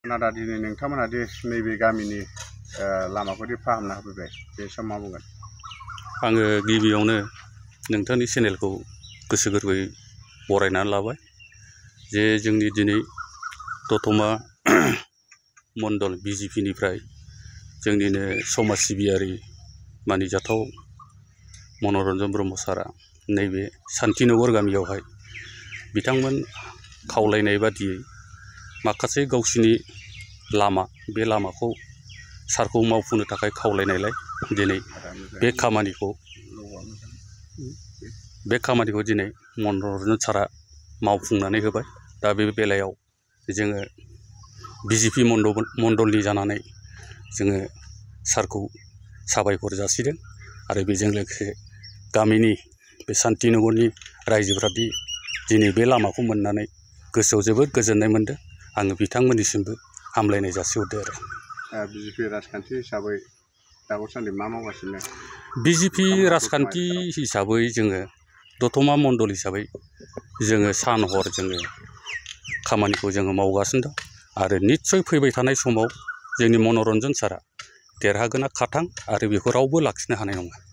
नादा दिनै नोंथांमोना दि नैबे गामिनि लामाखौ दि फाहामना होफैबाय बे समाव मा बुंगोन? आङो गिबियावनो नोंथांनि चेनेलखौ गोसो गोरबोयै बरायनानै लाबाय जे जोंनि दिनै दतमा मण्डल बिजेपिनिफ्राय जोंनिनो समाज सिबियारि मानिजाथाव मनरन्जन ब्रह्म सारा नैबे शान्तिनगर गामियावहाय बिथांमोन खावलायनाय बादियै माखासे गावसिनि लामा बे लामाखौ सारखौ मावफुंनो थाखाय खावलायनायलाय दिनै बे खामानिखौ दिनै मनरन्जन सारा मावफुंनानै होबाय। दा बे बेलायाव जोङो बिजेपि मण्डलनि जानानै जोङो सारखौ साबायखर जासिदों आरो बेजों लोगोसे गामिनि बे शान्तिनगरनि रायजोफ्रादि दिनै बे लामाखौ मोननानै गोसोआव जोबोद गोजोननाय मोनदों। आङो बिथांमोननिसिमबो हामलायनाय जासिहरदों आरो। बिजेपि राजखान्थि हिसाबै दासान्दि मा मावगासिनो? बिजेपि राजखान्थि हिसाबै जोङो दतमा मण्डल हिसाबै जोङो सान हर जोङो खामानिखौ जोङो मावगासिनो दं आरो निस्सय फैबाय थानाय समाव जोंनि मनरन्जन सारा देरहागोना खाथां आरो बेखौ रावबो लाखिनो हानाय नङा।